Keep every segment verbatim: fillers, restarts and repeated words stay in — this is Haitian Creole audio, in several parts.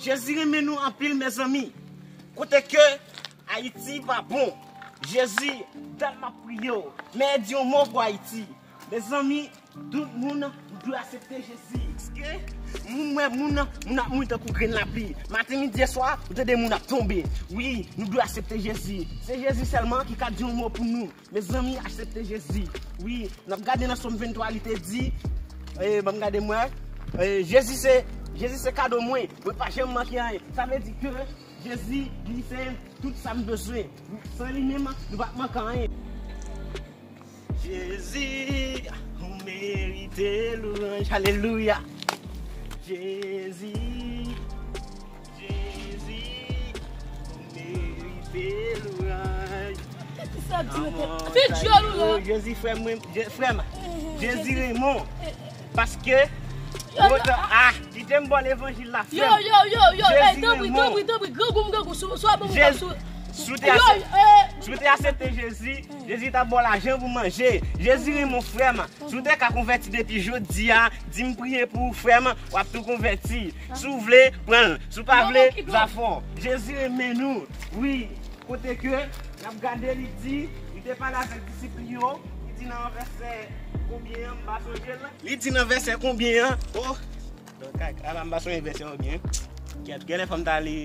Jezi renmen nou anpil, mezanmi. Kote ke Ayiti pa bon. Jezi, dat m ap priye w. Men di yon mo pou Ayiti. Mezanmi, tout moun, nou dwe aksepte Jezi. Paske moun wè moun, moun ap mouri tankou grenn lapli. Maten, midi, e swa, ou tande moun ap tonbe. Wi, nou dwe aksepte Jezi. Se Jezi sèlman ki ka di yon mo pou nou. Mezanmi, aksepte Jezi. Wi, n ap gade nan Sòm venntwa, li te di, eh, ban m gade mwen, eh, Jezi se, Jezi se kado mwen, mwen pa janm manke anyen. Sa vle di ke Jezi, li se tout sa m bezwen. San li menm, nou pa t manke anyen. Jezi, ou merite lwanj. Alelouya. Jezi, Jezi, ou merite lwanj. Kisa di mete? Fi dyòl ou la. Jezi, frè m, frè m. Jezi renmen w. Paske, ah, kite m ba w levanjil la, frè m. Yo, yo, yo, yo, ey, tanpri, tanpri, tanpri, grangou m grangou, sou, sou, sou, sou. Si w te aksepte Jezi, Jezi t ap ba w lajan pou manje. Jezi renmen w, frè m. Si w te ka konvèti depi jodi a, di m priye pou ou, frè m, w ap tou konvèti. Si w vle, pran l. Si w pa vle, zafè w. Jezi renmen nou. Wi, kote ke n ap gade, li di, li te pale avèk disip li yo, li di nan vèsè konbyen an, m pa sonje l. Li di nan vèsè konbyen an, oh, ala m pa sonje vèsè konbyen. Kèt, genlè fò m t ale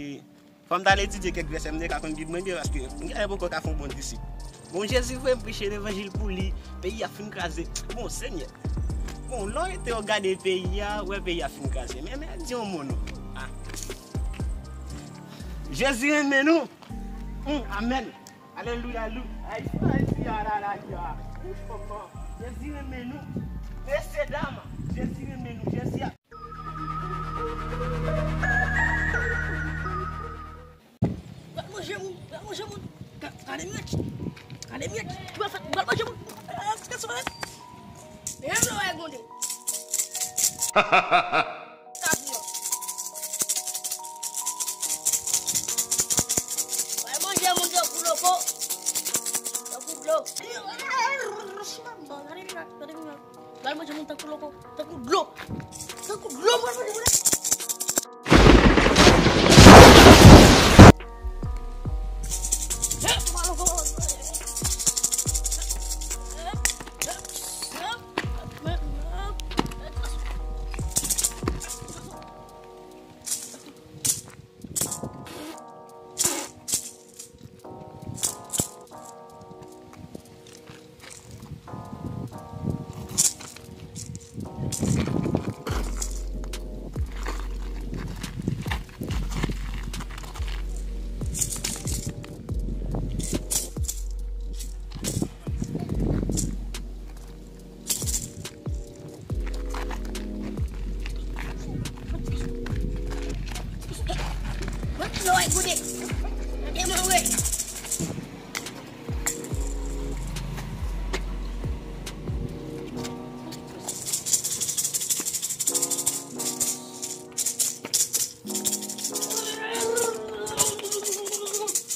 Fò m t al etidye kèk vèsè, m te ka konn Bib mwen byen, paske m genlè poko ka fè yon bon disip. Bon, Jezi voye m preche levanjil pou li, peyi a fin kraze. Bon, Senyè. Bon, lè w rete w gade peyi a, w wè peyi a fin kraze. Men, men, di yon mo non. Ah. Jezi renmen nou. Hum, amèn. Alelouya, lou. Ay, ay, ay, ay, ay, ay. Jezi renmen nou. Mesye, dam, Jezi renmen nou. Jezi a Pral manje moun, pral manje moun. Ka-, kale myèt. Kale myèt. Ki pral fè, pral manje moun. Ah, se sa. Menm lè w wè gwonde. Ka di non. Pral manje moun tankou loko. Tankou dlo. Kale myèt, kale myèt. Pral manje moun tankou loko, tankou dlo. Tankou dlo, pral manje moun.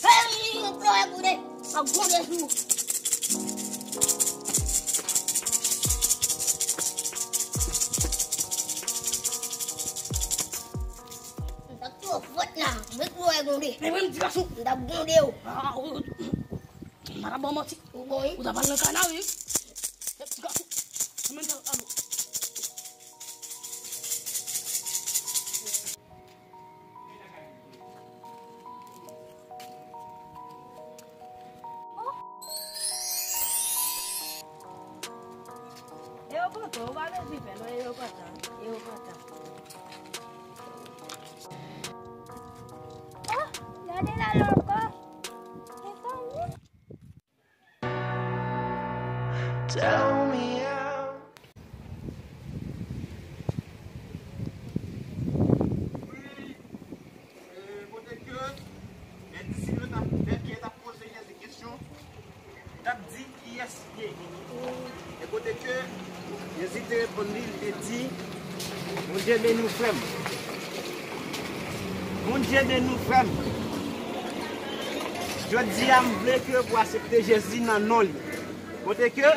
Hey, yo, bro, e goude. A goude sou. M t ap tou fòt la. Mwen tou e goude. Men mwen m ti gason. M t ap goude yo. Ah, oh. M pa t ap ba w manti. Ou bon, wi. Ou t ap al nan kana, wi. Ti gason. Mwen m t ap, alo. E yo kontan, ou pa bezwen fè non, e yo kontan, e yo kontan. Oh, gade la lòkò. E pa ou. Tell me how. Wi, e, kote ke lè disip yo t ap, lè Pyè t ap poze Jezi kesyon, li t ap di, "Kiyès m ye?" E kote ke Jezi te reponn li, li te di, "Bondye beni w, frè m. Bondye beni w, frè m. Jodi a, m vle ke w aksepte Jezi nan non li." Kote ke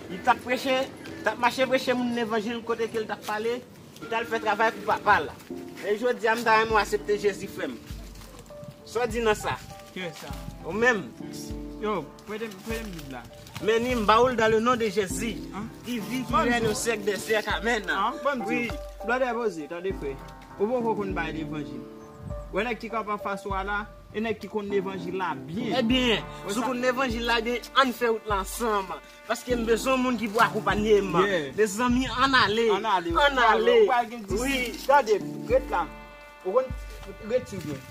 li t ap preche, t ap mache preche moun levanjil, kote ke l t ap pale, li t al fè travay pou Papa l. E jodi a, m ta renmen w aksepte Jezi, frè m. Sa w di nan sa? Ki sa? Ou menm? Yo, prete m, prete m Bib la. Men ni m ba ou l dans le nom de Jésus. Hein? Qui vit, qui règne au siècle des siècles. Amen. Hein? Bon, wi. Blòdè poze, tande frè. Ou poko konn bay levanjil. Wè nèg ki kanpe anfas ou a la, e nèg ki konn levanjil la byen. Ebyen, si w konn levanjil la byen, ann fè wout la ansanm. Paske m bezwen yon moun ki pou akonpanye m. Yeah. Mezanmi, ann ale. Ann ale. Ann ale. Ou pral gen disip. Wi. Tande, ret la. Ou konn, ret sou mwen.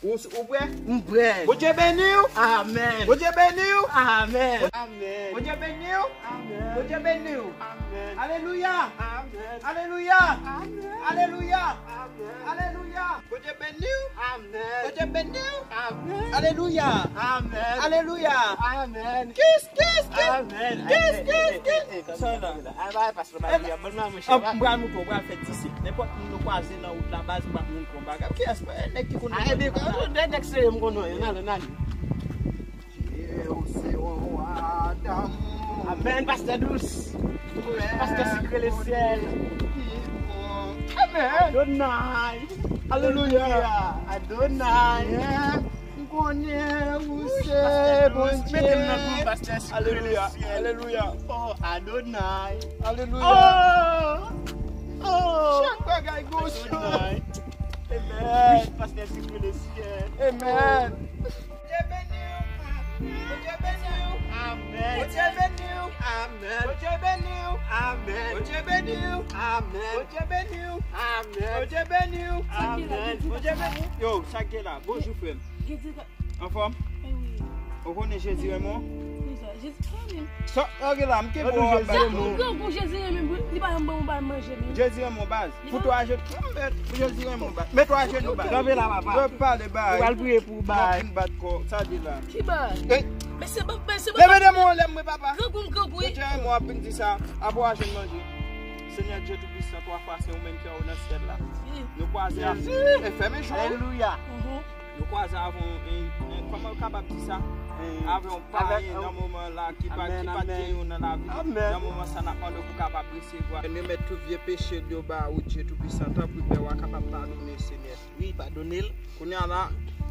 Ou, ou prè? M prè. Bondye beni w. Amèn. Bondye beni w. Amèn. Amèn. Bondye beni w. Amèn. Bondye beni w. Amèn. Alelouya. Amèn. Alelouya. Amèn. Alelouya. Amèn. Alelouya. Bondye beni w. Amèn. Bondye beni w. Amèn. Alelouya. Amèn. Alelouya. Amèn. Kis, kis, kis. Amèn. Kis, kis, kis. Sa la. Ay, bay, pastè, bay, bay, bay, bay, bay, bay. M pral montre w, pral fè disip. Nenpòt moun nou kwaze nan wout la, baz, m pral montre w bagay. Kiyès, nèg ki konn. Ay, ebyen, nèg serye m konnen, nan, nan. Dieu, c'est roi d'amour. Amèn, pastè Dous. Pastè Sikre Lesyèl. Amèn. Adonai. Alelouya. Adonai. M konnen ou se Bondye. Mete m nan group, pastè Sikre Lesyèl. Alelouya. Alelouya. Oh, Adonai. Alelouya. Oh. Oh. Chak bagay gon chan. Adonai. Amen. Pastè Sikre Lesyèl. Amen. Bondye beni w. Bondye beni w. Amen. Bondye beni w. Amen. Bondye beni w. Amen. Bondye beni w. Amen. Bondye beni w. Amen. Bondye beni w. Amen. Bondye beni w. Yo, sa k gen la? Bonjou, frè m. Anfòm? Ou konnen Jezi renmen w? Sa, ok la, m kenbe w ap bat. Ou grangou, Jezi renmen m, li pa janm ban m, ban m manje menm. Jezi renmen w, baz. Fout twa jenou. Jezi renmen w, baz. Met twa jenou, baz. Kanpe la, papa. Yo pale, baz. Ou pral priye pou, baz. Fin bat kò, sa di la. Ki baz? Men se, men se, leve de mwen, lève mwen, papa. Grangou m grangou, wi. Jezi renmen w, ap vin di sa. Apre w a jwenn manje. Senyè Dye Toupisan, twa fwa sen, ou menm ki anwo nan syèl la. Nou kwaze avè w. E fèmen je w. Alelouya. Nou kwaze avè yon, yon, yon, kòman w kapab di sa? Avè yon payen nan moman la ki pa, ki pa t gen yon nan lavi. Nan moman sa, n ap mande w pou w kapab resevwa. Remèt tout vye peche l yo ba ou, Dye Toupisan. Tanpri, Pè, w a kapab padone, Senyè. Wi, padone l. Kounye a la,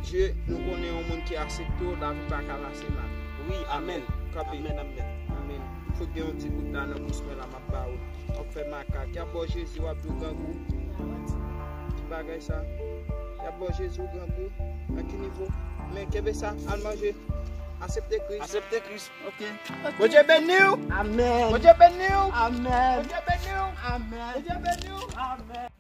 Dye, nou konnen yon moun ki aksepte w, lavi pa ka pase mal. Wi, amèn. Kanpe. Amèn, amèn. Amèn. Fout gen yon ti bout la nan bous mwen la, m ap ba ou. W ap fè makak. Y ap ba w Jezi, w ap di w grangou. Ki bagay sa? Y ap ba w Jezi, w grangou. Nan ki nivo? Men kenbe sa, al manje. Aksepte Kris. Aksepte Kris. Ok. Bondye beni w. Amèn. Bondye beni w. Amèn. Bondye beni w. Amèn. Bondye beni w. Amèn.